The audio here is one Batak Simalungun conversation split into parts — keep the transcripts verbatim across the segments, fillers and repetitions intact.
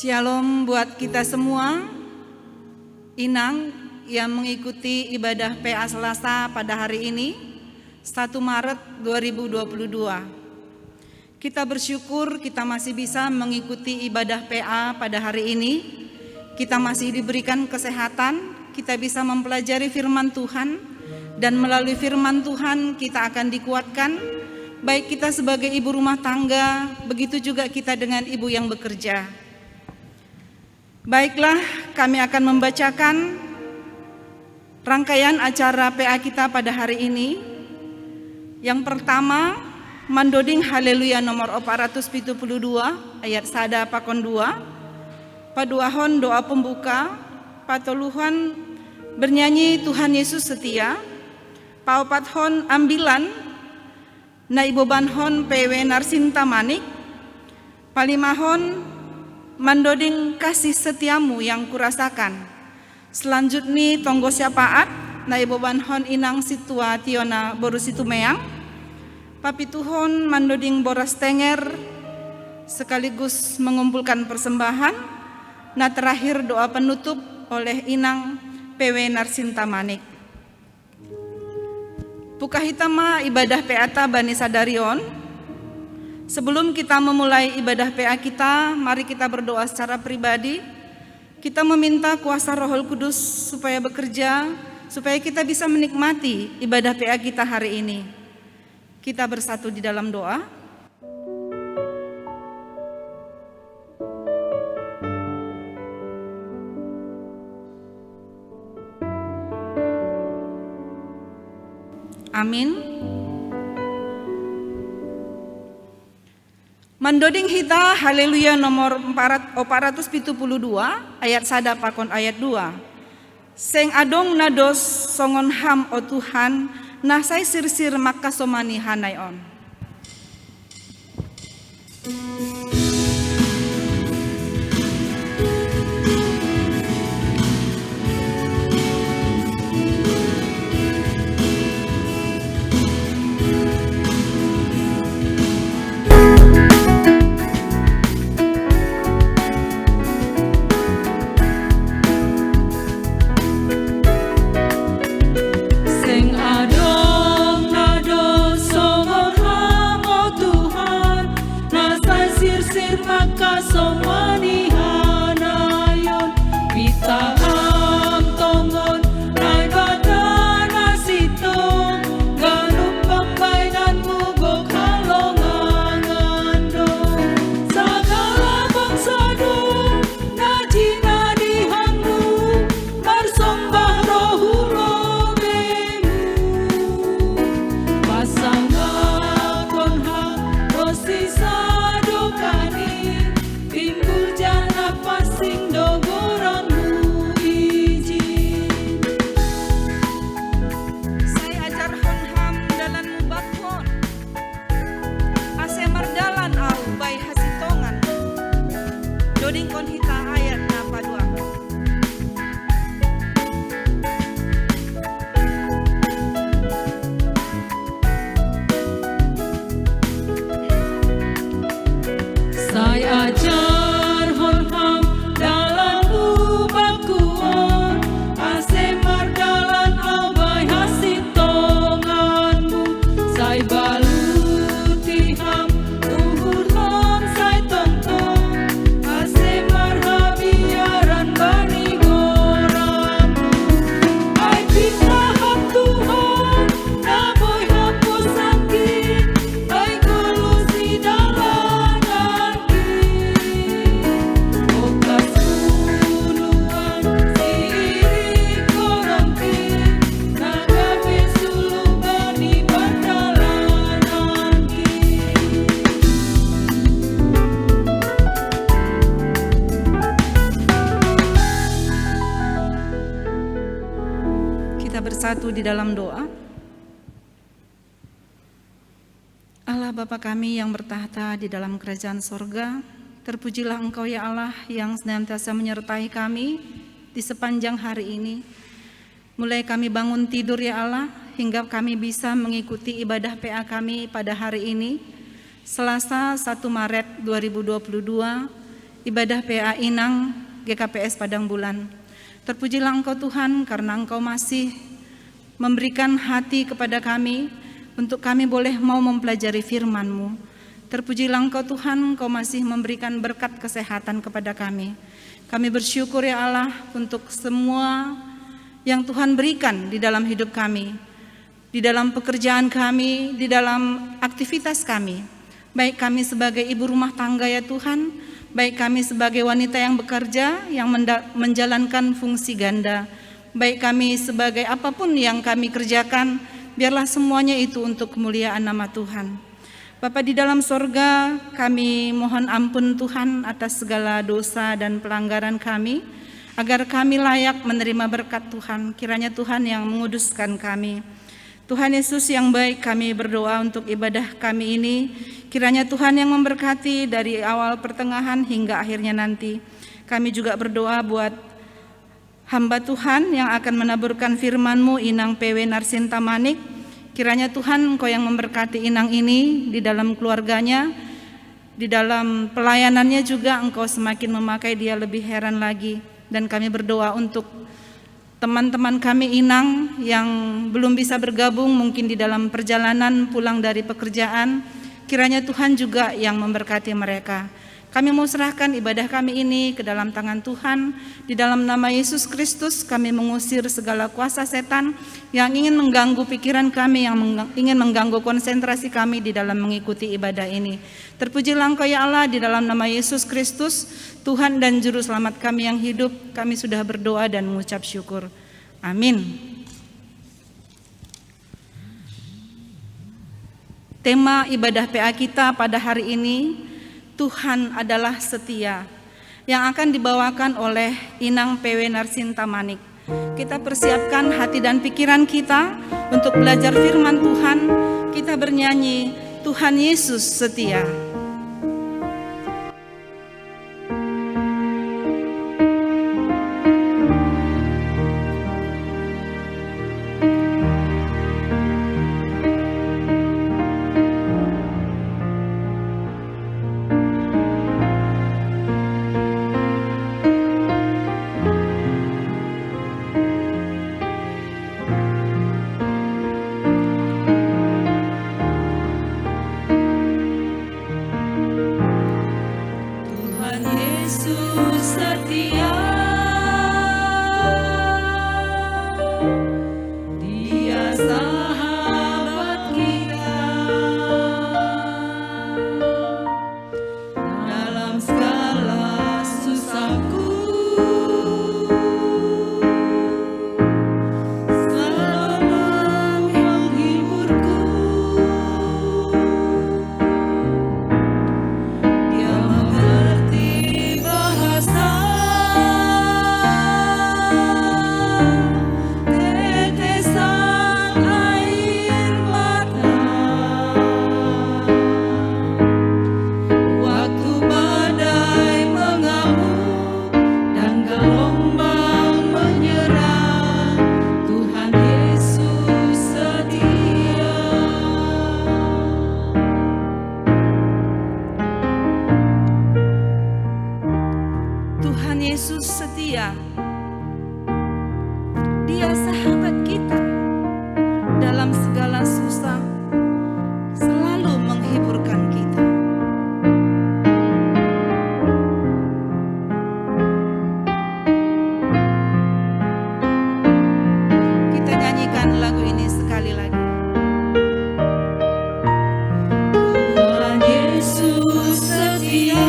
Shalom buat kita semua. Inang yang mengikuti ibadah P A Selasa pada hari ini, satu Maret dua ribu dua puluh dua. Kita bersyukur kita masih bisa mengikuti ibadah P A pada hari ini. Kita masih diberikan kesehatan, kita bisa mempelajari firman Tuhan, dan melalui firman Tuhan kita akan dikuatkan, baik kita sebagai ibu rumah tangga, begitu juga kita dengan ibu yang bekerja. Baiklah, kami akan membacakan rangkaian acara P A kita pada hari ini. Yang pertama, Mandoding Haleluya nomor empat ratus tujuh puluh dua, ayat sada pakon dua. Paduahon doa pembuka, patoluhon bernyanyi Tuhan Yesus setia, paopathon ambilan, naibobanhon P W Narsinta Manik, palimahon Mandoding Kasih Setiamu yang Kurasakan. Selanjutnya tonggo syafaat, naibobanhon Inang Situa Tiona Boru Situmeang, papituhon Mandoding Boras Tenger, sekaligus mengumpulkan persembahan. Nah, terakhir doa penutup oleh Inang P W Narsinta Manik. Pukahita ma ibadah P A ta bani sadarion. Sebelum kita memulai ibadah P A kita, mari kita berdoa secara pribadi. Kita meminta kuasa Roh Kudus supaya bekerja, supaya kita bisa menikmati ibadah P A kita hari ini. Kita bersatu di dalam doa. Amin. Mandoding hita Haleluya nomor empat ratus tujuh puluh dua, ayat sada pakon ayat dua. Seng adong na dos songon Ham, o Tuhan, na sai sirsir mangkasomani hanaion. Seng adong na dos songon Ham, o Tuhan, na sai sirsir mangkasomani hanaion. Pitaan tongon Naibata na sintong, ganup pambaenanmu gok halongangan do. Sagala bangsa do na jinadihanmu marsombah ro hu lobeimu. Pasangaphon Ham ro sisadokahni, timbul janah pansing do goranmu ijin. Sai ajarhon Ham dalanmu bakhuon, ase mardalan ahu bahen hasintongan. Dodingkon hita ayat na paduahon. Sai ajarhon Ham dalanmu bakhuon, ase mardalan ahu bahen hasintonganmu. Sai baluti Ham uhurhon sai tongtong, ase marhabiaran bani goranmu. Ai pitah Ham Tuhan, na boi haposankin, ai goluh sidalanankin. Bokas uluan siiring gorankin, na gabe suluh bani pardalanankin. Kita bersatu di dalam doa. Allah Bapa kami yang bertakhta di dalam kerajaan sorga, Terpujilah Engkau, ya Allah, yang senantiasa menyertai kami di sepanjang hari ini. Mulai kami bangun tidur, ya Allah, hingga kami bisa mengikuti ibadah P A kami pada hari ini, Selasa, satu Maret dua ribu dua puluh dua, ibadah P A Inang G K P S Padang Bulan. Terpujilah Engkau, Tuhan, karena Engkau masih memberikan hati kepada kami untuk kami boleh mau mempelajari firman-Mu. Terpujilah Engkau, Tuhan, Engkau masih memberikan berkat kesehatan kepada kami. Kami bersyukur, ya Allah, untuk semua yang Tuhan berikan di dalam hidup kami, di dalam pekerjaan kami, di dalam aktivitas kami. Baik kami sebagai ibu rumah tangga, ya Tuhan, baik kami sebagai wanita yang bekerja, yang menda-, menjalankan fungsi ganda, baik kami sebagai apapun yang kami kerjakan, biarlah semuanya itu untuk kemuliaan nama Tuhan. Bapa di dalam sorga, kami mohon ampun, Tuhan, atas segala dosa dan pelanggaran kami, agar kami layak menerima berkat Tuhan. Kiranya Tuhan yang menguduskan kami. Tuhan Yesus yang baik, kami berdoa untuk ibadah kami ini. Kiranya Tuhan yang memberkati dari awal, pertengahan, hingga akhirnya nanti. Kami juga berdoa buat hamba Tuhan yang akan menaburkan firman-Mu, Inang P W Narsinta Manik. Kiranya Tuhan Engkau yang memberkati Inang ini di dalam keluarganya, di dalam pelayanannya juga Engkau semakin memakai dia lebih heran lagi. Dan kami berdoa untuk teman-teman kami, Inang, yang belum bisa bergabung, mungkin di dalam perjalanan pulang dari pekerjaan. Kiranya Tuhan juga yang memberkati mereka. Kami mau serahkan ibadah kami ini ke dalam tangan Tuhan. Di dalam nama Yesus Kristus, kami mengusir segala kuasa setan yang ingin mengganggu pikiran kami, yang mengga-, ingin mengganggu konsentrasi kami di dalam mengikuti ibadah ini. Terpujilah Engkau, ya Allah, di dalam nama Yesus Kristus, Tuhan dan Juru Selamat kami yang hidup. Kami sudah berdoa dan mengucap syukur. Amin. Tema ibadah P A kita pada hari ini, Tuhan Adalah Setia, yang akan dibawakan oleh Inang P W Narsinta Manik. Kita persiapkan hati dan pikiran kita untuk belajar firman Tuhan. Kita bernyanyi, "Tuhan Yesus Setia." Tuhan Yesus setia, Dia sahabat kita dalam segala susahku. Selalu menghiburku. Dia mengerti bahasa tetesan air mata. Waktu badai mengamuk dan gelombang menyerang, Tuhan Yesus setia. Tuhan Yesus setia. Dia sahabat kita dalam segala susah, selalu menghiburkan kita. Kita nyanyikan lagu ini sekali lagi. Tuhan Yesus setia,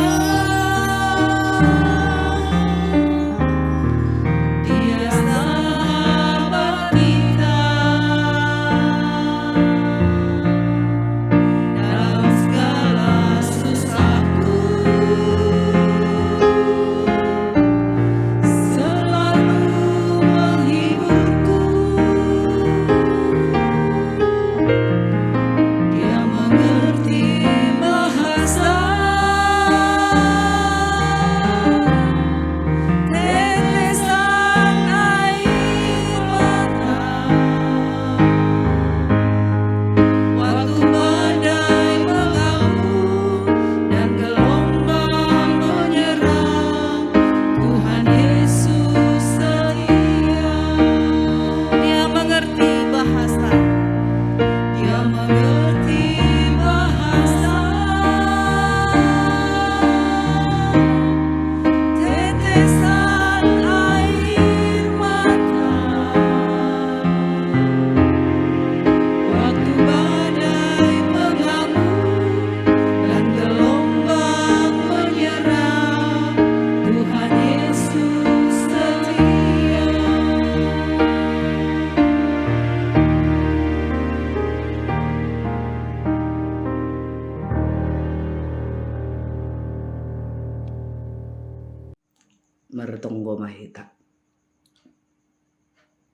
Martonggo ma hita.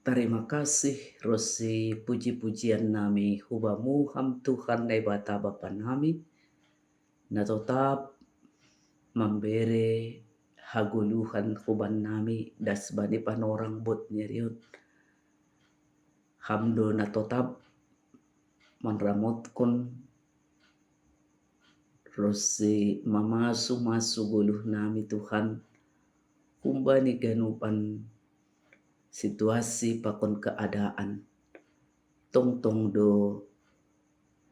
Tarima kasih ro si puji-pujian nami hubamu ham Tuhan Naibata Bapa nami, na totap mambere hagoluhan huban nami das bani panorang bot ni ari on. Ham do na totap manramotkon ro si mamasu-masu goluh nami Tuhan, humbani ganupan situasi pakon keadaan. Tongtong do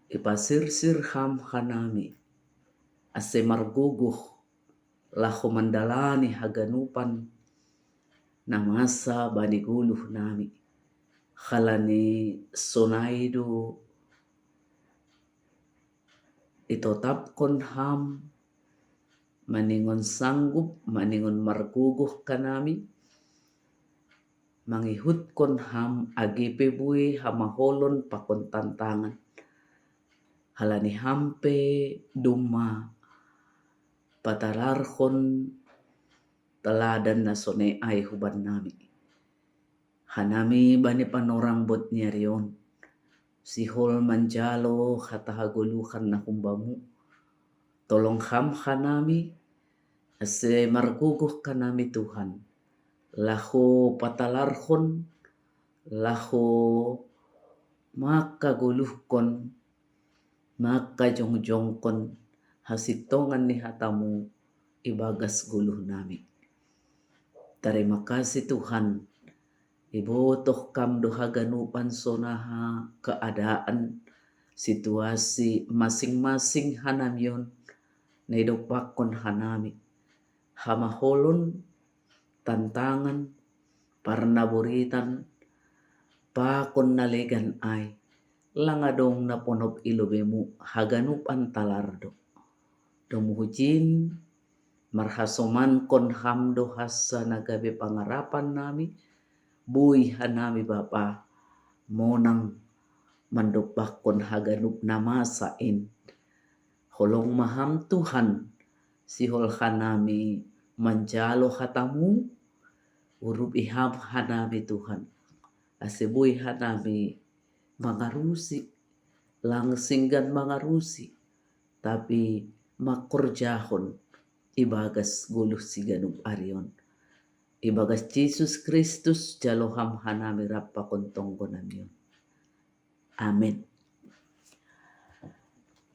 ipasirsir ham hanami, ase margogoh laho mandalani haganupan na masa bani goluh nami. Halani sonai do itotapkon ham maningon sanggup, maningon margogoh hanami, mangihutkon ham age pe buei hamaholon pakon tantangan. Halani ham pe domma patalarhon teladan na sonai ai huban nami. Hanami bani panorang bot ni ari on, sihol manjalo hata hagoluhan na humbamu. Tolong ham hanami, ase margogoh hanami Tuhan, laho patalarhon, laho mangkagoluhkon, mangkajongjongkon hasintongan ni hatamu ibagas goluh nami. Tarima kasih Tuhan, ibotoh kam do haganupan sonaha keadaan, situasi masing-masing hanami on, na idompakkon hanami, hamaholon, tantangan, parnaboritan, pakon na legan ai, lang adong na ponop i lobeimu, haganupan talar do. Domu hujin, marhasomankon ham do hansa na gabe pangarapan nami, buei hanami Bapa, monang mandompakkon haganup na masa in. Holong ma ham Tuhan, sihol hanami manjalo hatamu, urupi ham hanami Tuhan, ase buei hanami mangarusi, lang singgan mangarusi, tapi mangkorjahon ibagas goluh siganup ari on. Ibagas Jesus Kristus jalo ham hanami rap pakon tonggo nami on. Amen.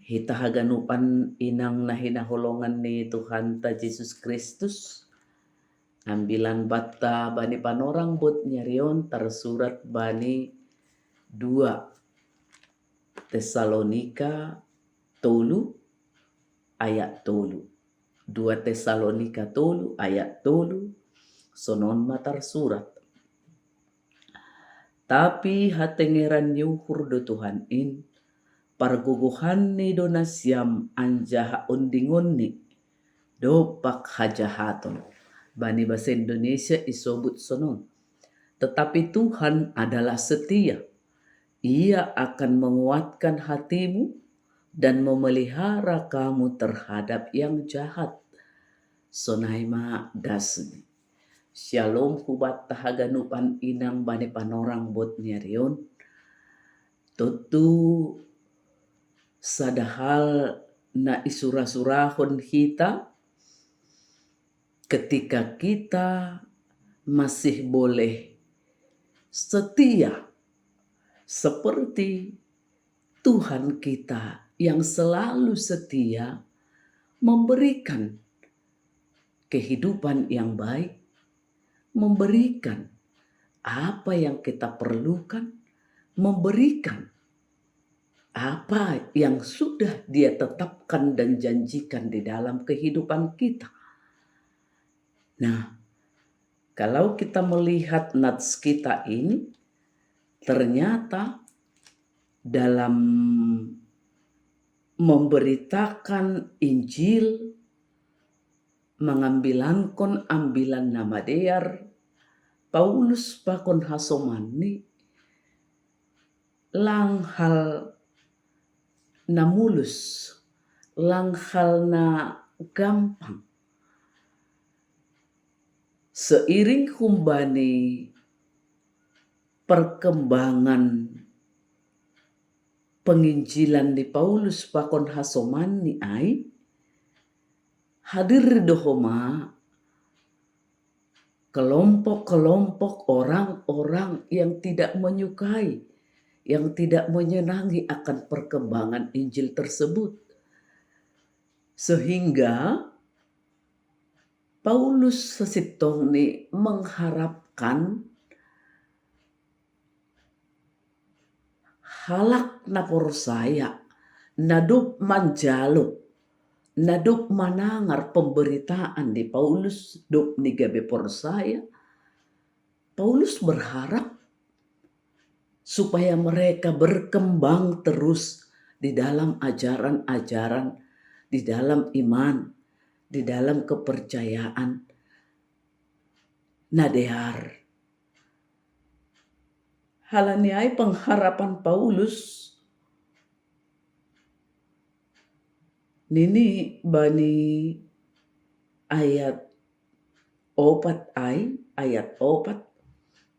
Hita haganupan inang na hinaholongan ni Tuhanta Jesus Kristus, ambilan banta bani panorang bot ni ari on tarsurat bani dua Tesalonika tolu ayat tolu. Dua Tesalonika tolu ayat tolu, sonon ma tarsurat. Tapi hatengeran ni uhur do Tuhan in, pargogohanni do nasiam anjaha ondingonni dompak hajahaton. Bani bahasa Indonesia isobut sonon. Tetapi Tuhan adalah setia. Ia akan menguatkan hatimu dan memelihara kamu terhadap yang jahat. Sonai ma dasni. Syalom hubanta haganupan inang bani panorang bot ni ari on. Tontu sada hal na isura-surahon hita ketika kita masih boleh setia seperti Tuhan kita yang selalu setia memberikan kehidupan yang baik, memberikan apa yang kita perlukan, memberikan apa yang sudah Dia tetapkan dan janjikan di dalam kehidupan kita. Nah, kalau kita melihat nats kita ini, ternyata dalam memberitakan Injil, mangambilankon Ambilan Namadear, Paulus pakon hasomanni, lang hal na mulus, lang hal na gampang. Seiring humbani perkembangan penginjilan ni Paulus pakon hasomanni ai, hadir do homa kelompok-kelompok orang-orang yang tidak menyukai, yang tidak menyenangi akan perkembangan Injil tersebut. Sehingga Paulus sasintongni mengharapkan halak na porsaya, na dob manjalo, na dob manangar pemberitaan ni Paulus dob ni gabe porsaya, Paulus berharap supaya mereka berkembang terus di dalam ajaran-ajaran, di dalam iman, di dalam kepercayaan na dear. Halani ai pengharapan Paulus nini bani ayat opat ai, ayat opat,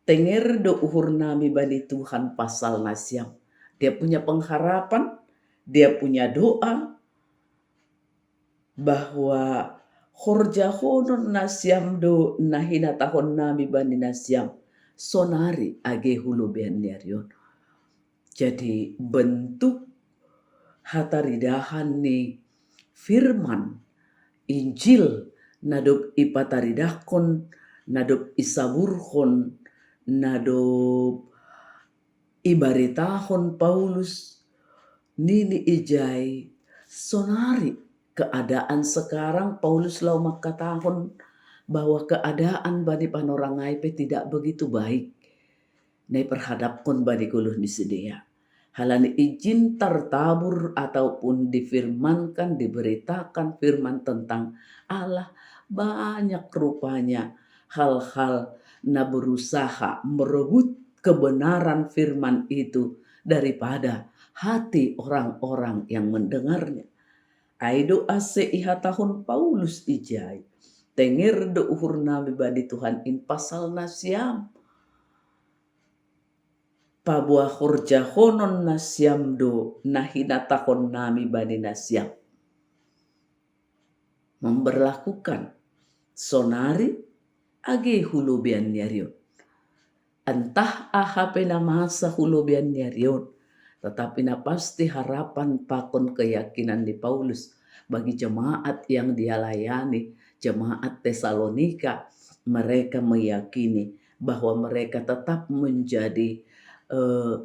tenger do uhur nami bani Tuhan pasal nasiam. Dia punya pengharapan, dia punya doa bahwa horjahonon nasiam do na hinatahon nami bani nasiam sonari age hulobian ni ari on. Jadi bentuk hataridahan ni firman Injil na dob ipataridahkon, na dob isaburhon, na dob ibaritahon Paulus nini ijai sonari keadaan sekarang. Paulus laho mangkatahon bahwa keadaan bani panorang ai pe tidak begitu baik na iperhadapkon bani goluh ni sidea. Halani ijin tartabur ataupun difirmankan, diberitakan firman tentang Allah, banyak rupanya hal-hal na berusaha merebut kebenaran firman itu daripada hati orang-orang yang mendengarnya. Ai do ase ihatahon Paulus ijai, tenger do uhur nami bani Tuhan in pasal nasiam. Paboa horjahonon nasiam do na hinatahon nami bani nasiam. Memberlakukan sonari age hulobian ni ari on. Entah aha pe na masa hulobian ni ari on, tetapi na pasti harapan pakon keyakinan ni Paulus bagi jemaat yang dia layani, jemaat Tesalonika, mereka meyakini bahwa mereka tetap menjadi, eh,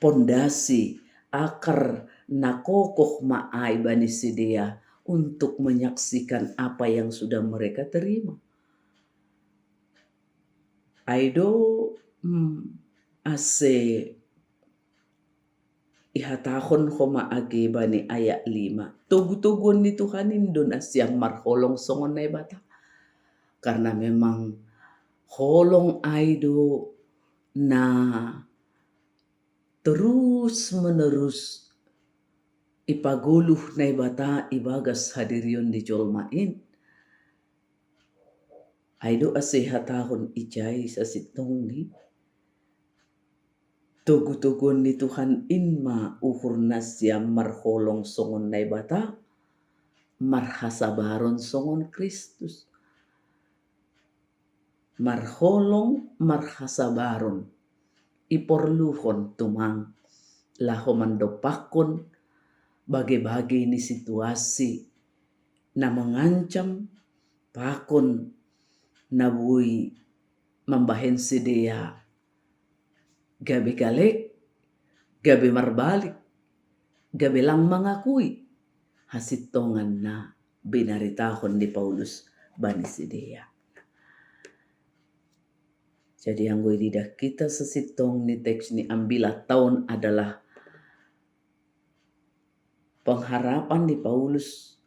pondasi, akar na kokoh ma ai bani sidea untuk menyaksikan apa yang sudah mereka terima. Ai do, mm, ase ihatahon homa age bani ayat lima. Togu-toguon ni Tuhan in do nasiam marholong songon Naibata. Karena memang holong ai do na terus menerus ipagoluh Naibata ibagas hadirion ni jolma in. Ai do ase ihatahon ijai sasintongni, togu-toguon ni Tuhan in ma uhur nasiam marholong songon Naibata, marhasabaron songon Kristus. Marholong marhasabaron iporluhon tumang laho mandompakkon bage-bage ni situasi na mengancam pakon na boi mambahen sidea gabe galek, gabe marbalik, gabe lang mangakui hasintongan na binaritahon ni Paulus bani sidea. Jadi anggo ididah kita sasintongni teks ni ambilat taon adalah pengharapan ni Paulus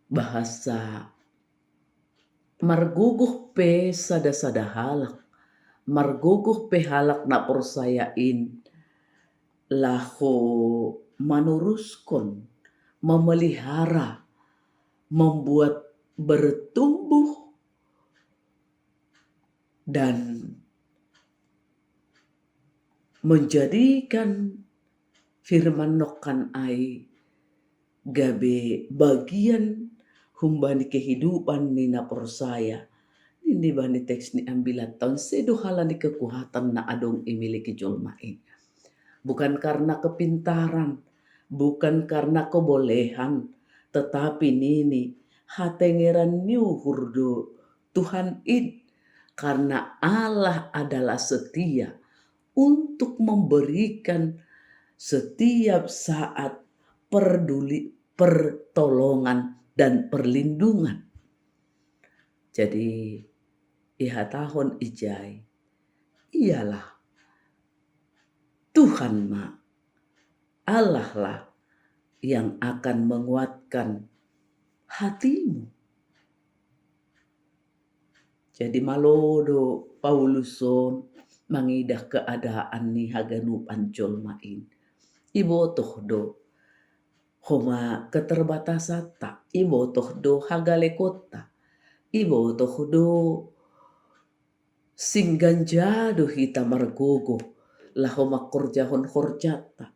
bahasa margogoh pe sada-sada halak, margogoh pe halak na porsaya in laho manuruskon, memelihara, membuat bertumbuh dan menjadikan firman nokkan ai gabe bagian humbani kehidupan ni na porsaya. Ini bani teks ni ambilan taon sedo halani kekuatan na adong imiliki jolma i. Bukan karena kepintaran, bukan karena kebolehan, tetapi nini hatengeran ni uhur do Tuhan in, karena Allah adalah setia untuk memberikan setiap saat perduli, pertolongan dan perlindungan. Jadi, ihatahon ijai, ialah Tuhan ma, Allah lah yang akan menguatkan hatimu. Jadi malo do Paulus on mangidah keadaan ni haganupan jolma in. Ibotoh do homa keterbatasatta, ibotoh do hagalekonta, ibotoh do singganja do hita margogoh laho mangkorjahon horjanta,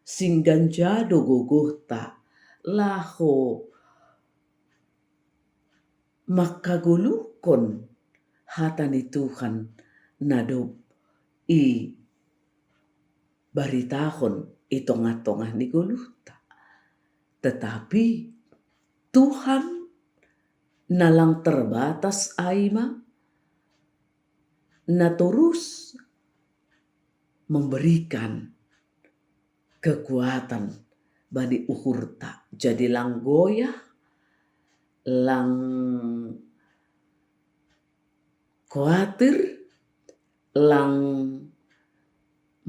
singganja do gogohta laho mangkagoluhkon hata ni Tuhan na dob ibaritahon i tongah-tongah ni goluhta. Tetapi Tuhan na lang terbatas ai ma na torus memberikan kekuatan bani uhurta. Jadi lang goyah, lang kuatir, lang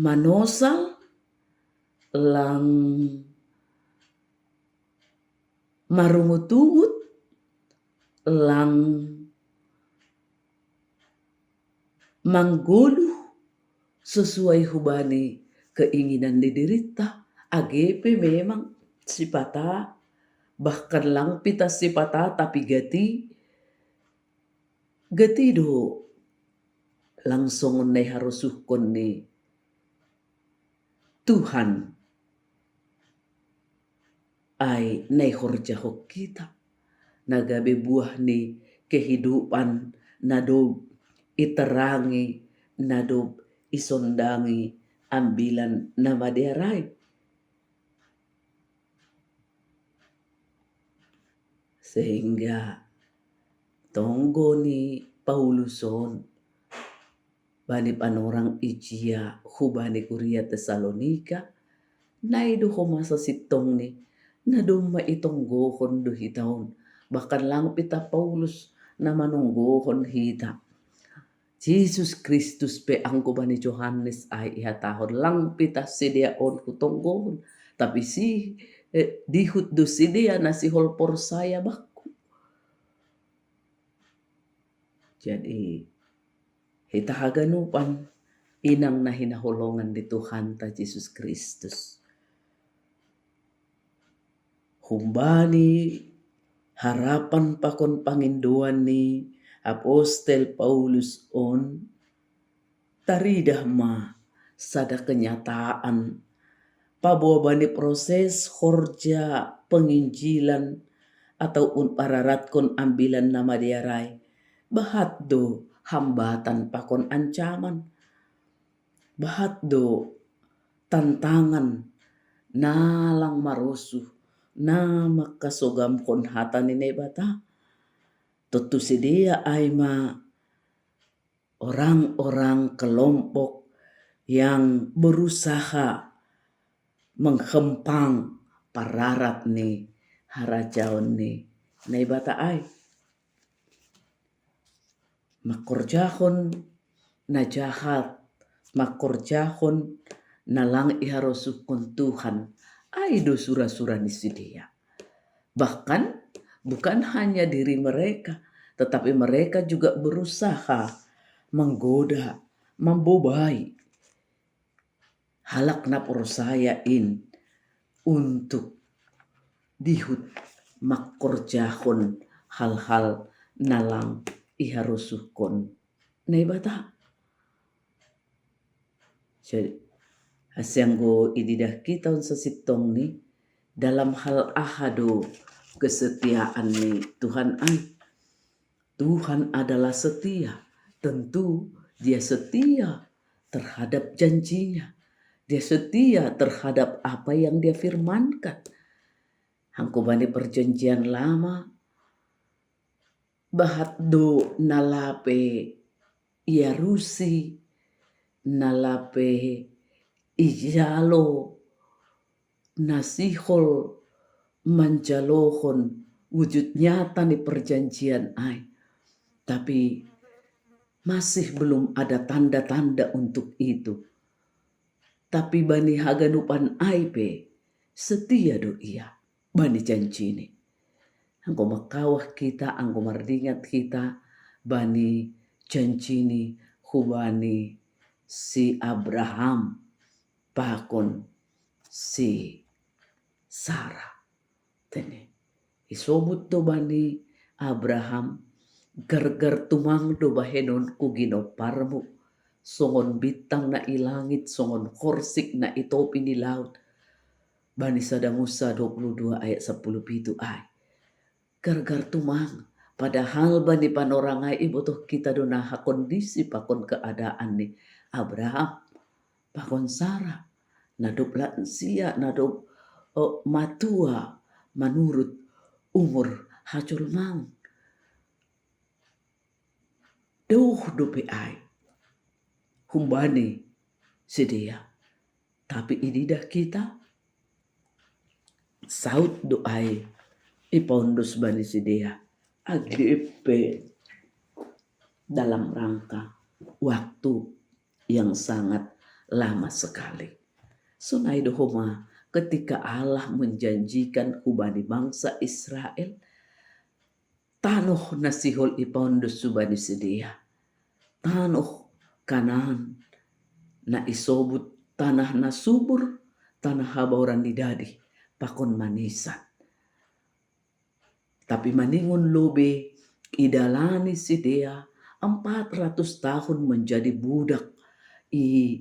manosal, lang marungut-ungut, lang manggoluh sesuai hubani keinginan ni dirinta, age pe memang sipata, bahkan lang pe ta sipata, tapi gati, gati do lang songon na iharosuhkon ni Tuhan ai na ihorjahon hita, na gabe buah ni kehidupan na dob iterangi, na dob isondangi Ambilan Na Madear ai. Sehingga tonggo ni Paulus on bani panorang ijia hubani kuria Tesalonika, nai do homa sasintongni na domma itonggohon do hita on, bahkan lang pe ta Paulus na manonggohon hita. Jesus Kristus pe anggo bani Johannes ai ihatahon, lang pe ta sidea on hutonggohon, tapi si, eh, dihut do sidea na sihol porsaya bakku. Jadi hita haganupan inang na hinaholongan ni Tuhanta Jesus Kristus, humbani harapan pakon pangindoan ni apostel Paulus on, taridah ma sada kenyataan paboa bani proses horja penginjilan ataupun pararatkon Ambilan Na Madear ai, bahat do hambatan pakon ancaman, bahat do tantangan na lang marosuh na mangkasogamhon hata ni Naibata. Tontu sidea ai ma orang-orang, kelompok yang berusaha menghempang pararat ni harajaon ni Naibata ai, mangkorjahon na jahat, mangkorjahon na lang iharosuhkon Tuhan, ai do sura-sura ni sidea. Bahkan bukan hanya diri mereka, tetapi mereka juga berusaha menggoda, mambobai halak na porsaya in untuk dihut mangkorjahon hal-hal na lang iharosuhkon Naibata. Jadi, hasianggo ididah kita unsasitongni dalam hal aha do kesetiaan ni Tuhan ai. Tuhan adalah setia. Tentu dia setia terhadap janjinya. Dia setia terhadap apa yang dia firmankan. Anggo bani perjanjian lama, bahat do na lape iarusi, na lape ijalo na sihol manjalohon wujud nyata ni perjanjian ai. Tapi masih belum ada tanda-tanda untuk itu. Tapi bani haganupan ai pe setia do ia bani janjini. Anggo mangkawah kita, anggo mardingat kita bani janjini hubani si Abraham pakon si Sara. Tene. Isobut do bani Abraham, gargar tumang do bahenonku ginomparmu, songon bintang na i langit, songon horsik na i topi ni laut. Bani sada Musa dua puluh dua ayat sapuluh pitu ai. Gargar tumang, padahal bani panorang ai ibotoh kita do naha kondisi pakon keadaan ni Abraham pakon Sara, na dob lansia, na dob, eh, matua manurut umur hajolmaon. Douh dope ai humbani sidea. Tapi ididah kita, saut do ai ipaondos bani sidea, age pe dalam rangka waktu yang sangat lama sekali. Sonai do homa ketika Allah menjanjikan hubani bangsa Israel tanoh na sihol ipaondos hubani sidea, tanoh Kanaan, na isobut tanah na subur, tanah habaoran ni dadi pakon manisan. Tapi maningon lobe idalani sidea empat ratus tahun menjadi budak i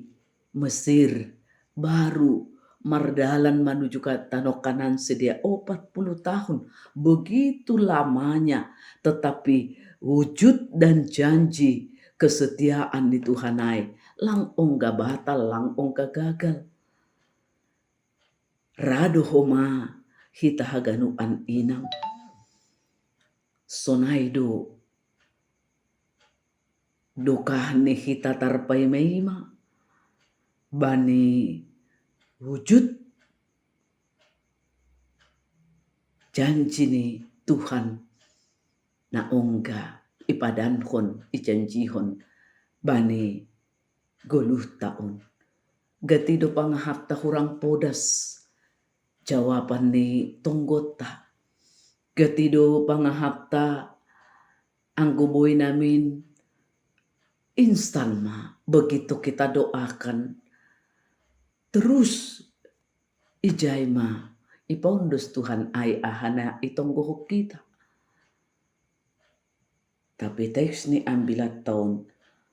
Mesir, baru mardalan manuju ka tanoh Kanaan sidea opat puluh tahun. Begitu lamanya, tetapi wujud dan janji kesetiaan ni Tuhan ai lang ongga batal, lang ongga gagal. Ra do homa hita haganupan inang. Sonai do dokah ni hita tarpaimaima bani wujud janji ni Tuhan na ongga ipadankon, ijanjihon bani goluhta on. Gati do pangahapta hurang podas jawaban ni tonggonta. Gati do pangahapta anggo boi namin instan ma begitu kita doakan. Terus ijai ma ipaondos Tuhan ai aha na itonggohon kita. Tapi teks ni ambilatta on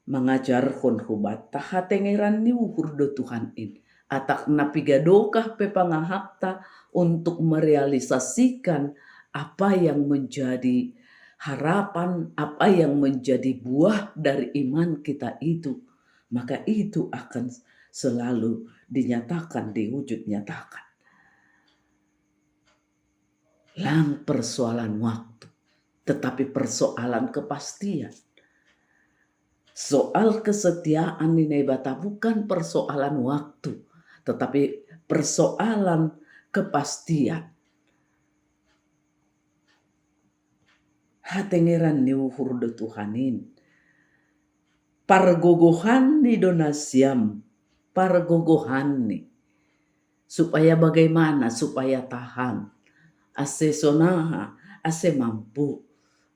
mangajarhon hubanta hatengeran ni uhur do Tuhan in. Atak na piga dokah pe pangahapta untuk merealisasikan apa yang menjadi harapan, apa yang menjadi buah dari iman kita itu, maka itu akan selalu dinyatakan, diwujud nyatakan. Lang persoalan waktu, tetapi persoalan kepastian. Soal kesetiaan ni Naibata bukan persoalan waktu, tetapi persoalan kepastian. Hatengeran ni uhur do Tuhan in. Pargogohanni do nasiam, pargogohanni. Supaya bagaimana? Supaya tahan. Ase sonaha? Ase mampu.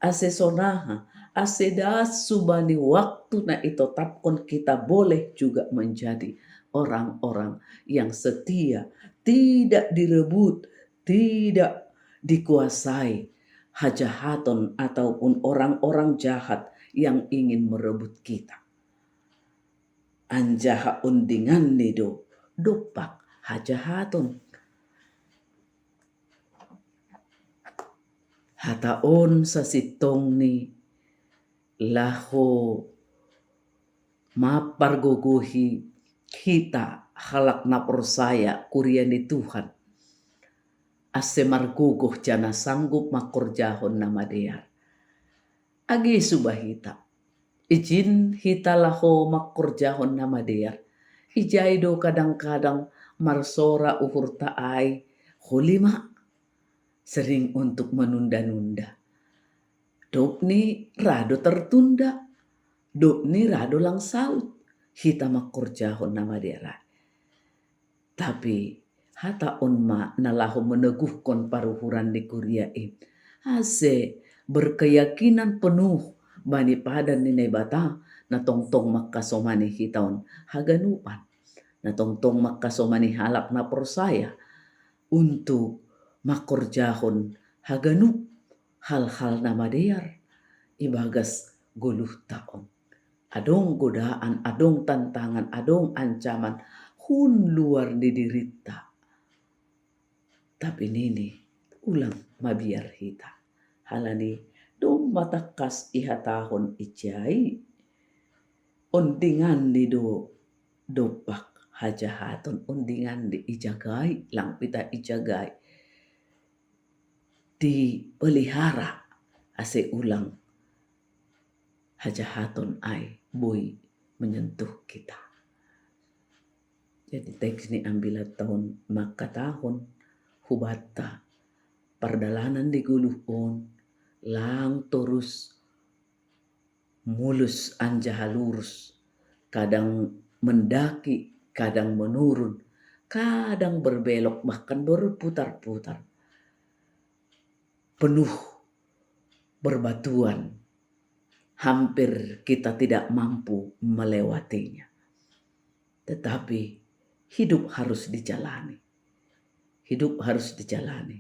Ase sonaha? Ase das subani waktu na itotapkon kita boleh juga menjadi orang-orang yang setia, tidak direbut, tidak dikuasai. hajahaton ataupun orang-orang jahat yang ingin merebut kita. Anjaha ondinganni do dompak hajahaton. Hata on sasintongni laho mampargogohi hita halak na porsaya kuria ni Tuhan. Ase margogoh janah sanggup mangkorjahon na madear. Age suba hita, ijin hita laho mangkorjahon na madear. Ijai do kadang-kadang marsora uhurta ai, holi ma, sering untuk menunda-nunda. Dob ni ra do tertunda, dob ni ra do lang saut hita mangkorjahon na madear ai. Tapi hata on ma na laho meneguhkon paruhuran ni kuria i. Ase berkeyakinan penuh bani padan ni Naibata, na tongtong mangkasomani hita on haganupan. Na tongtong mangkasomani halak na porsaya untuk mangkorjahon haganup hal-hal na madear ibagas goluhta on. Adong godaan, adong tantangan, adong ancaman hun luar ni dirinta. Tapi nini, ulang mabiar hita. Halani domma tangkas ihatahon ijai. Ondinganni do dompak hajahaton, ondinganni ijagai, lang pita ijagai. Dipelihara ase ulang hajahaton ai boi menyentuh kita. Jadi teks ni ambilan taon mangkatahon hubanta, pardalanan ni goluh on lang torus mulus anjaha lurus, kadang mendaki, kadang menurun, kadang berbelok, bahkan berputar-putar. Penuh berbatuan, hampir kita tidak mampu melewatinya. Tetapi hidup harus dijalani. Hidup harus dijalani.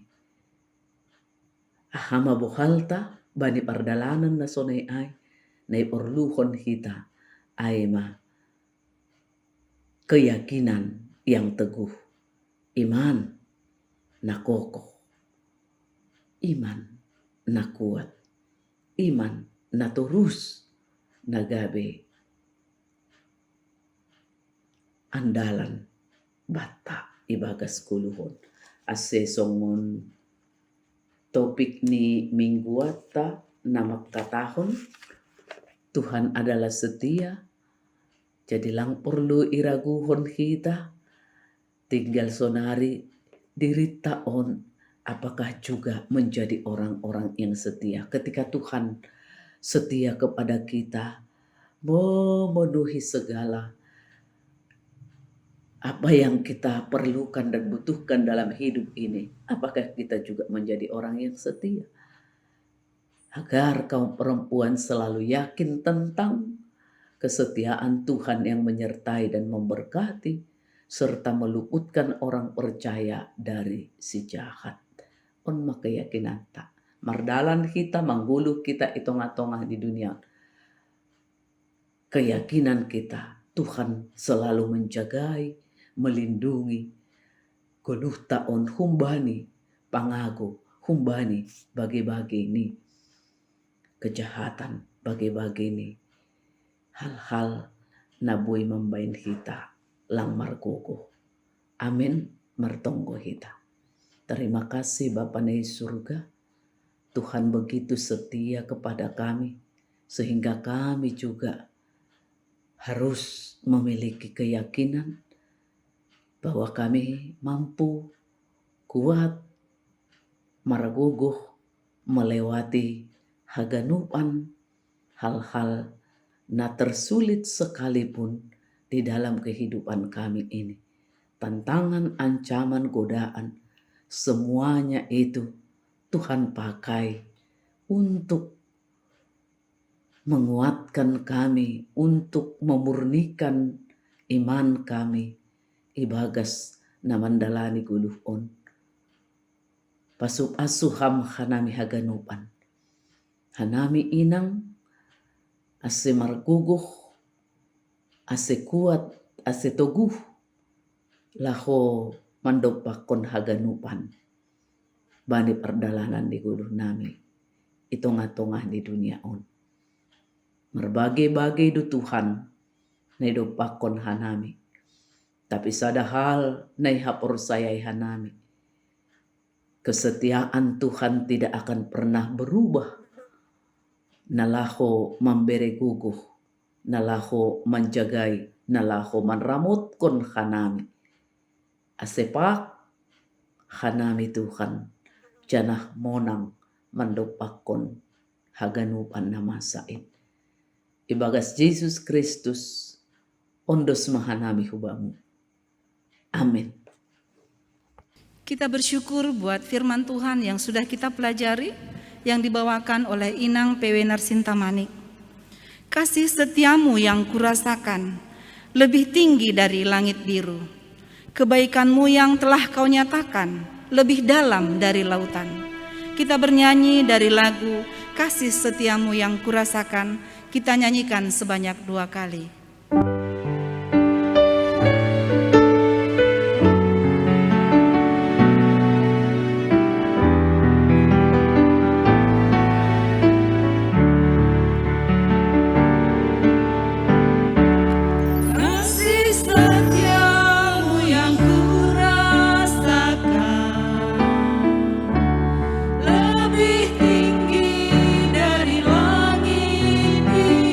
Aha ma bohalta bani pardalanan na sonai ai, na iporluhon hita ai ma keyakinan yang teguh, iman na kokoh, iman na kuat, iman na torus, na gabe andalan banta ibagas goluh on. Ase songon topik ni mingguanta na mangkatahon, Tuhan adalah setia, jadi lang porlu iraguhon hita, tinggal sonari dirinta on apakah juga menjadi orang-orang yang setia. Ketika Tuhan setia kepada kita, memenuhi segala apa yang kita perlukan dan butuhkan dalam hidup ini, apakah kita juga menjadi orang yang setia? Agar kaum perempuan selalu yakin tentang kesetiaan Tuhan yang menyertai dan memberkati, serta meluputkan orang percaya dari si jahat. On ma keyakinanta. Mardalan hita, manggoluh hita i tongah-tongah ni dunia. Keyakinan kita, Tuhan selalu menjagai, melindungi goluhta on humbani pangago, humbani bage-bage ni kejahatan, bage-bage ni hal-hal na boi mambahen hita lang margogoh. Amen, martonggo hita. Terima kasih Bapa na i surga, Tuhan begitu setia kepada kami, sehingga kami juga harus memiliki keyakinan bahwa kami mampu, kuat, margogoh melewati haganupan hal-hal na tersulit sekalipun di dalam kehidupan kami ini. Tantangan, ancaman, godaan, semuanya itu Tuhan pakai untuk menguatkan kami, untuk memurnikan iman kami, ibagas na mandalani goluh on. Pasu-pasu ham hanami haganupan. Hanami inang, ase marguguh, ase kuat, ase toguh, laho mandompakkon haganupan bani pardalanan ni goluhnami i tongah-tongah ni dunia on. Marbage-bage do Tuhan na idompakkon hanami. Tapi sada hal na ihaporsayai hanami. Kesetiaan Tuhan tidak akan pernah berubah. Na laho mambere guguh, na laho manjagai, na laho manramotkon hanami. Ase pak hanami Tuhan, janah monang mandompakkon haganupan na masa in. Ibagas Jesus Kristus, ondos ma hanami hu Bamu. Amin. Kita bersyukur buat firman Tuhan yang sudah kita pelajari, yang dibawakan oleh Inang P W Narsinta Manik. Kasih setiamu yang kurasakan lebih tinggi dari langit biru. Kebaikanmu yang telah kau nyatakan lebih dalam dari lautan. Kita bernyanyi dari lagu Kasih Setiamu yang Kurasakan, kita nyanyikan sebanyak dua kali. Kasih setiamu yang kurasakan lebih tinggi dari langit biru.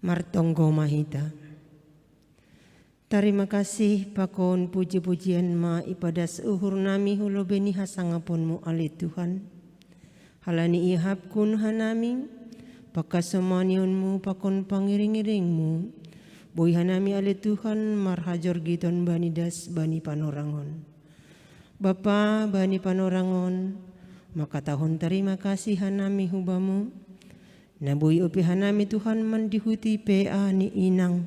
Martonggo ma hita. Tarima kasih pakon puji-pujian ma ipadas uhur nami hu lobei ni hasangaponmu ale Tuhan. Halani iahapkon hanami pangkasomanionmu pakon pangiring-iringmu, boi hanami ale Tuhan marhajorgiton bani das bani panorangon. Bapa, bani panorangon, mangkatahon tarima kasih hanami hu Bamu, na boi ope hanami Tuhan mandihuti P A ni inang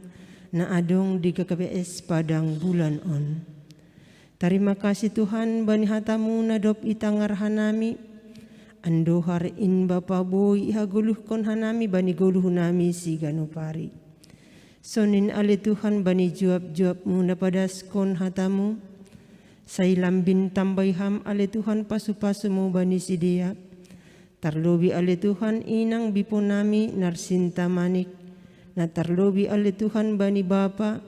na adong di G K P S Padang Bulan on. Tarima kasih Tuhan bani hatamu na dob itangar hanami, andohar in Bapa boi ihagoluhkon hanami bani goluh nami siganup ari. Sonin ale Tuhan bani juap-juapmu na padaskon hatamu, sai lambin tambai Ham ale Tuhan pasu-pasumu bani sidea. Tarlobi ale Tuhan inang bipo nami Narsinta Manik, na tarlobi ale Tuhan bani Bapa,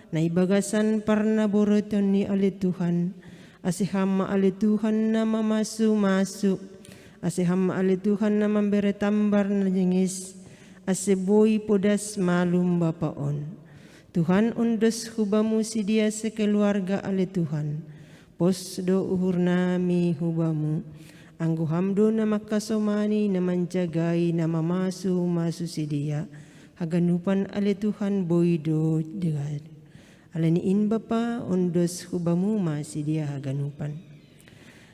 na ibagasan parnaboreton ni ale Tuhan, ase Ham ma ale Tuhan na mamasu-masu, ase Ham ma ale Tuhan na mambere tambar na jengis, ase boi podas malum Bapa on. Tuhan, ondos hu Bamu sidea sekeluarga ale Tuhan. Pos do uhur nami hu Bamu, anggo Ham do na mangkasomani, na manjagai, na mamasu-masu sidea, haganupan ale Tuhan boi do degar. Alani in Bapa, ondos hu Bamu ma sidea haganupan.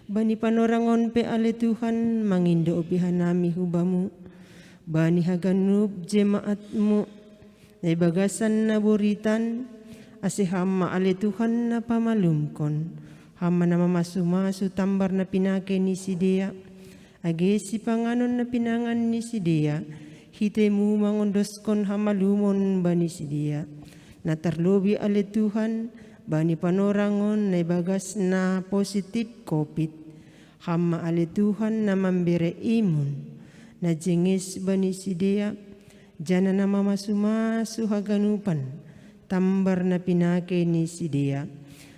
Bani panorang on pe ale Tuhan, mangindo ope hanami hu Bamu, bani haganup jemaat-Mu, na ibagasan naboritan, ase Ham ma ale Tuhan na pamalumkon, Ham ma na mamasu-masu tambar na pinake ni sidea, age sipanganon na pinangan ni sidea, hitemu mangondoskon hamalumon bani sidea. Na tarlobi ale Tuhan, bani panorang on na ibagas na positif covid, Ham ma ale Tuhan na mambere imun, na jengis bani sidea, jana na mamasu-masu haganupan tambar na pinake ni sidea.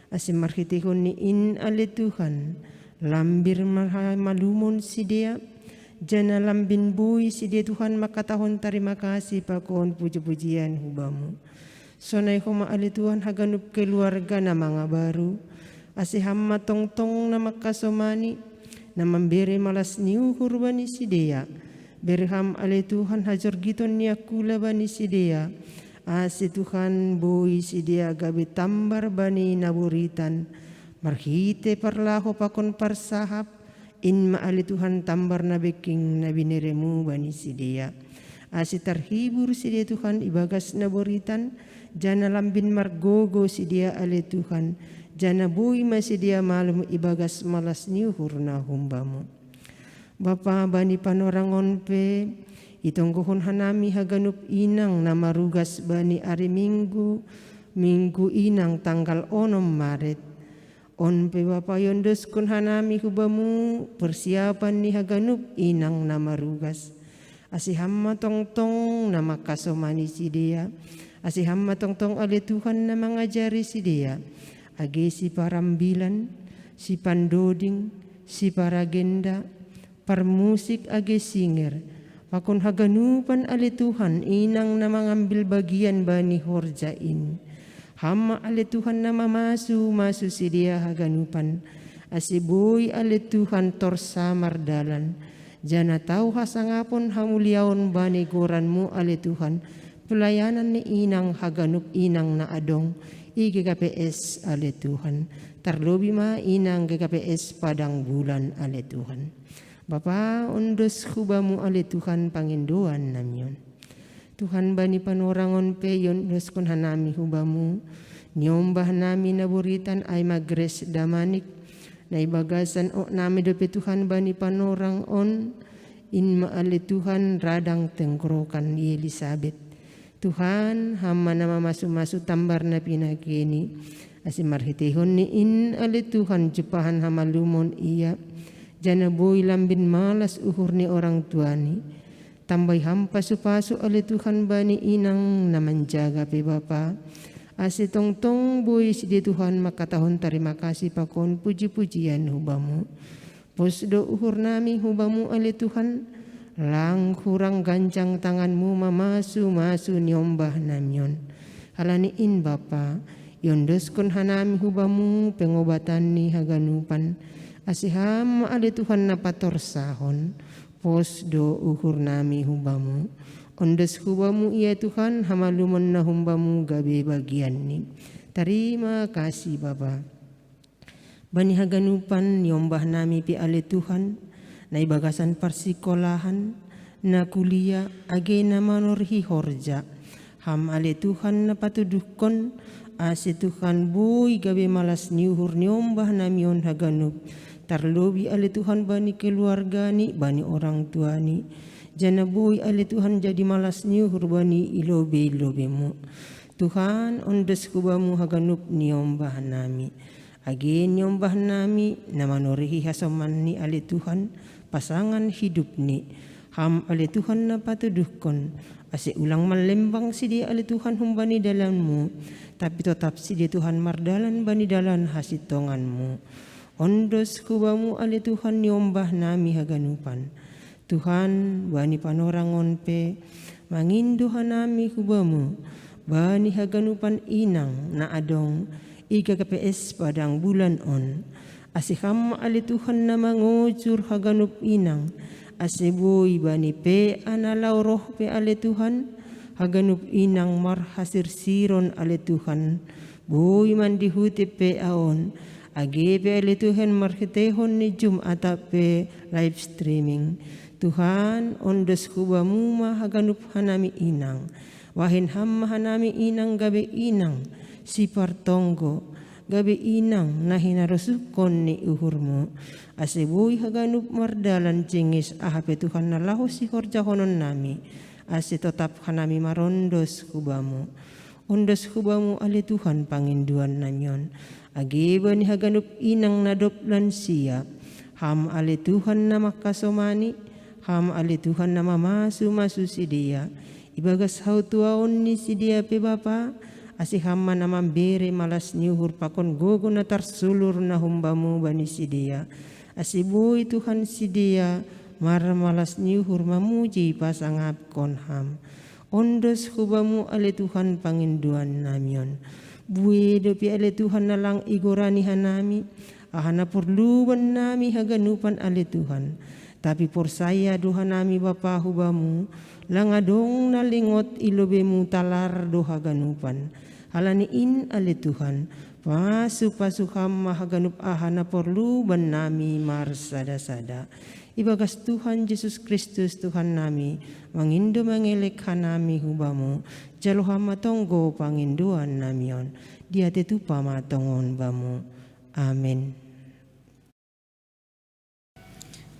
Ase marhiteihon ni in ale Tuhan, lambir marhamalumon sidea, jana lambin boi sidea Tuhan mangkatahon tarima kasih pakon puji-pujian hu Bamu. Sonai Ho ma ale Tuhan haganup keluarga na mangabaru, ase Ham ma tongtong na mangkasomani, na mambere malas ni uhur bani sidea. Bere Ham ale Tuhan hajorgiton ni angkula bani sidea, ase Tuhan boi sidea gabe tambar bani naboritan, marhite parlaho pakon parsahap, in ma ale Tuhan tambar na bengking na binere-Mu bani sidea. Ase tarhibur sidea Tuhan ibagas naboritan, jana lambin margogo sidea ale Tuhan, jana boi ma sidea malum ibagas malas ni uhur na humbamu. Bapa, bani panorang on pe, itonggohon hanami haganup inang na marugas bani ari Minggu, Minggu inang tanggal onom Maret. On pe Bapa iondoskon hanami hu Bamu persiapan ni haganup inang na marugas. Ase Ham ma tongtong na mangkasomani sidea. Ase Ham ma tongtong ale Tuhan na mangajari sidea. Age siparambilan, sipandoding, siparagenda, parmusik age singer, pakon haganupan ale Tuhan inang na mangambil bagian bani horja in. Ham ma ale Tuhan na mamasu-masu sidea haganupan, ase boi ale Tuhan torsa mardalan, jana tau hasangapon hamuliaon bani goran-Mu ale Tuhan, pelayanan ni inang haganup inang na adong i G K P S ale Tuhan, tarlobi ma inang G K P S Padang Bulan ale Tuhan. Bapa, ondos hu Bamu ale Tuhan pangindoan nami on. Tuhan, bani panorang on pe iondoskon hanami hu Bamu, niombah nami naboritan ai ma Grace Damanik, na ibagasan ok nami dope Tuhan bani panorang on, in ma ale Tuhan radang tenggorokan ni Elisabet. Tuhan, Ham ma na mamasu-masu tambar na pinakeni, ase marhiteihon ni in ale Tuhan jumpahan hamalumon ia, jana boi lambin malas uhur ni orang tuani. Tambai Ham pasu-pasu ale Tuhan bani inang na manjaga pe Bapa, ase tongtong boi sidea Tuhan mangkatahon tarima kasih pakon puji-pujian hu Bamu. Pos do uhur nami hu Bamu ale Tuhan, Lang hurang ganjang tanganmu mamasu-masu niombah namion. Halani in Bapa, iondoskon hanami hubamu pengobatan ni haganupan, ase ham ale Tuhan na patorsahon, pos do uhur nami hubamu. Ondos hubamu ia Tuhan hamalumon na humbamu gabe bagianni. Tarima kasih Bapa. Bani haganupan niombah nami pe ale Tuhan, na ibagasan parsikolahan, na kuliah, age na manorhi horja. Ham ale Tuhan na patuduhkon, ase Tuhan boi gabe malas ni uhur niombah namion haganup. Tarlobi ale Tuhan bani keluargani, bani orang tuani. Jana boi ale Tuhan jadi malas ni uhur bani ilobe-ilobemu. Tuhan, ondos hubamu haganup niombah nami. Age niombah nami na manorhi hasomanni ale Tuhan, pasangan hidupni. Ham ale Tuhan na patuduhkon, ase ulang manlembang sidea ale Tuhan humbani dalanmu, tapi totap sidea Tuhan mardalan bani dalan hasintonganmu. Ondos hubamu ale Tuhan niombah nami haganupan. Tuhan, bani panorangon pe, mangindo hanami hubamu, bani haganupan inang na adong i K P S Padang Bulan on. Ase ham ale Tuhan na mangojur haganup inang, ase boi bani pe ana laho roh pe ale Tuhan, haganup inang marhasirsiron ale Tuhan, boi mandihuti pe aon, age pe ale Tuhan marhiteihon ni Zoom atap pe live streaming. Tuhan, ondos hubamu ma haganup hanami inang. Bahen ham ma hanami inang gabe inang, sipartonggo, gabe inang na hinarosuhkon ni uhurmu. Ase boi haganup mardalan jengges aha pe Tuhan na laho sihorjahonon nami, ase totap hanami marondos hubamu. Ondos hubamu ale Tuhan pangindoan namion. Age bani haganup inang na dob lansia. Ham ale Tuhan na mangkasomani, ham ale Tuhan na mamasu-masu sidea. Ibagas hautuaon ni sidea pe Bapa, ase ham ma na mambere malas ni uhur pakon gogo na tarsulur na humbamu bani sidea. Ase boi Tuhan sidea marmalas ni uhur mamuji pasangapkon ham. Ondos hubamu ale Tuhan pangindoan namion. Bue dope ale Tuhan na lang igorani hanami, aha na porlu bannami haganupan ale Tuhan. Tapi porsaya do hanami Bapa hubamu, lang adong na lingot ilobemu talar do haganupan. Halani in ale Tuhan, pasu-pasu ham ma haganup aha na porlu bannami marsada-sada. Ibagas Tuhan Jesus Kristus Tuhan nami, mangindo mangelek hanami hubamu, jalo ham ma tonggo pangindoan namion, diate tupa ma tongon bamu. Amin.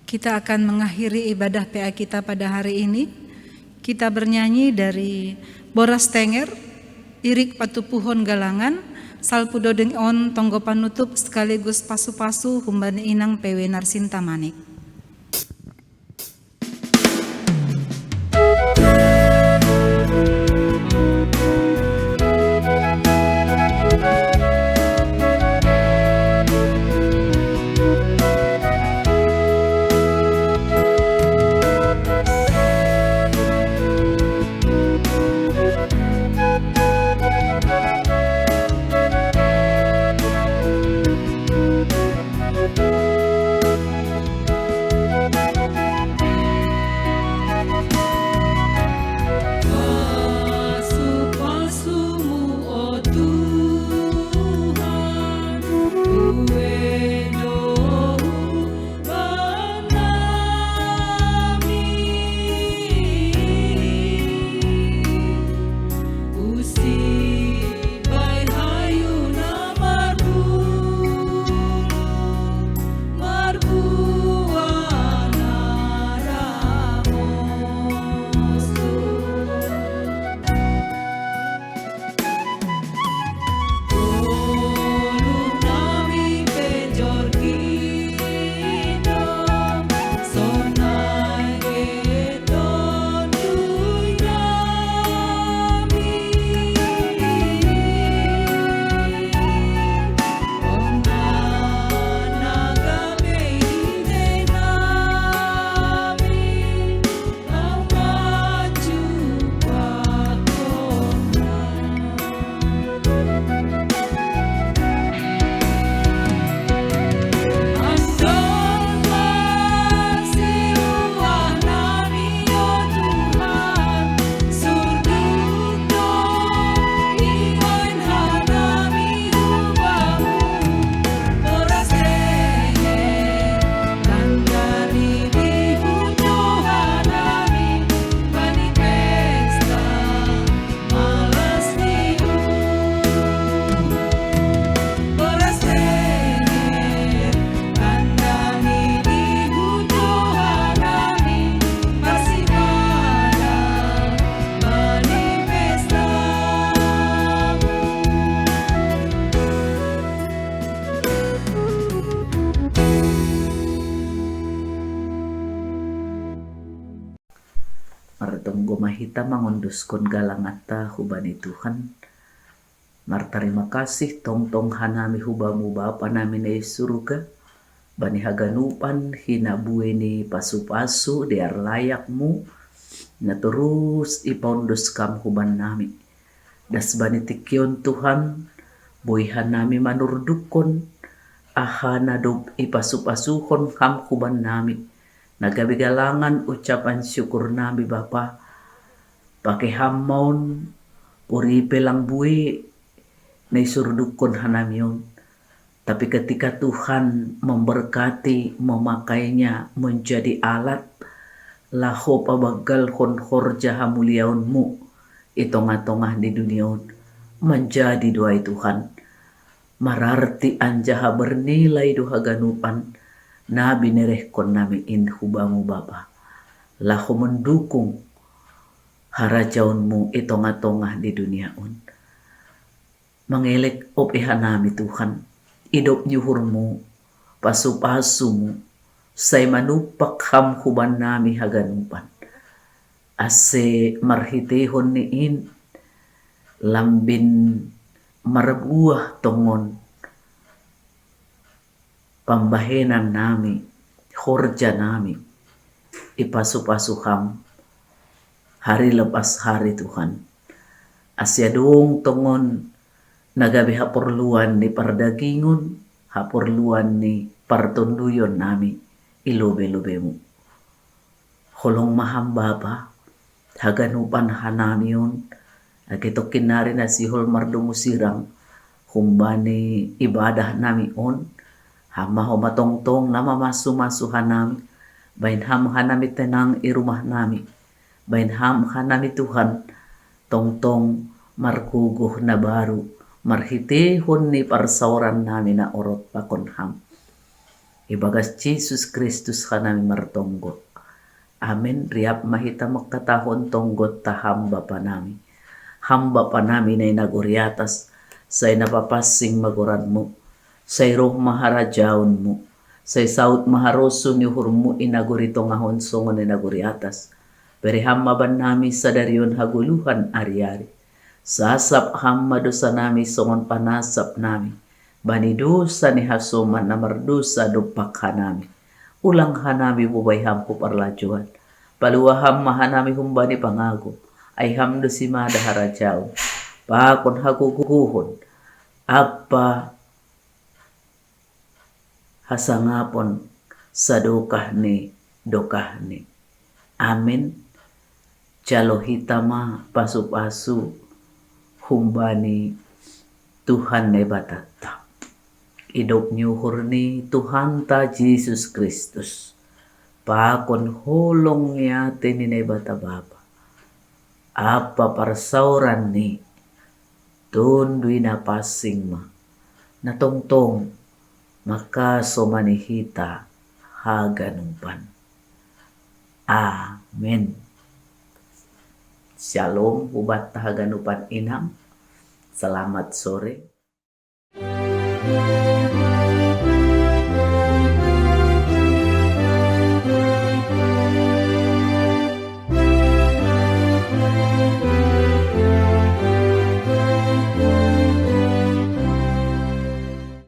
Kita akan mengakhiri ibadah P A kita pada hari ini. Kita bernyanyi dari Boras Tenger, Irik Patupuhon Galangan, salpu dodeng on tonggo panutup sekaligus pasu-pasu humbani inang P W Narsinta Manik. Mahita mangondoskon galanganta hubani Tuhan. Martarima kasih tongtong hanami hubamu Bapa nami na i surga, bani haganupan hinabue ni pasu-pasu di arlayakmu, na torus ipaondos kam huban nami. Das bani tingki on Tuhan, boi hanami manurdukkon aha na dob ipasu-pasuhon ham huban nami, na gabe galangan ucapan syukur nami Bapa. Pake ham ma on, pori pe lang bue na isurdukkon hanami on. Tapi ketika Tuhan memberkati, memakainya menjadi alat, laho pabanggalhon horja hamuliaonmu i tongah-tongah ni dunia on, manjadi do ai Tuhan, mararti anjaha bernilai do haganupan na binerehkon nami in hubamu Bapa, laho mendukung harajaonmu i tongah-tongah ni dunia on. Mangelek ope hanami Tuhan, idop ni uhurmu, pasu-pasumu, sai manumpak ham huban nami haganupan. Ase marhiteihon ni in, lambin marbuah tongon pambahenan nami, horja nami, ipasu-pasu ham hari lepas hari Tuhan. Ase adong tongon na gabe haporluan ni pardagingon, haporluan ni partonduyon nami i lobe-lobemu. Holong ma ham Bapa, haganupan hanami on, age tongkin nari na sihol mardomu sirang, humbani ibadah nami on, ham ma homa tongtong na mamasu-masu hanami, baen ham hanami tenang i rumah nami, baen ham hanami Tuhan, tongtong margogoh na baru, marhiteihon ni parsaoran nami na orot pakon ham. Ibagas Jesus Kristus hanami martonggo. Amen. Riap ma hita mangkatahon tonggonta ham Bapa nami. Ham Bapa nami na i nagori atas, sai na papansing ma goranmu, sai roh ma harajaonmu, sai saut ma harosuh ni uhurmu i nagori tongah on songon i nagori atas. Bere ham ma bannami sadari on hagoluhan ari-ari. Sasap ham ma dosa nami songon panasap nami bani dosa ni hasoman na mardosa dompak hanami. Ulang hanami bobai ham hu parlajouan. Palua ham ma hanami humbani pangago, ai ham do simada harajaon, pakon hagogohon, ampa hasangapon sadokah ni dokahni. Amen. Jalo hita ma pasu-pasu humbani Tuhan Debata. Idop ni uhur ni Tuhanta Jesus Kristus, pakon holong ni ate ni Debata Bapa, ampa parsaoran ni Tonduy Napansing ma, na tongtong mangkasomani hita haganupan. Amen. Shalom hubanta haganupan inang. Selamat sore.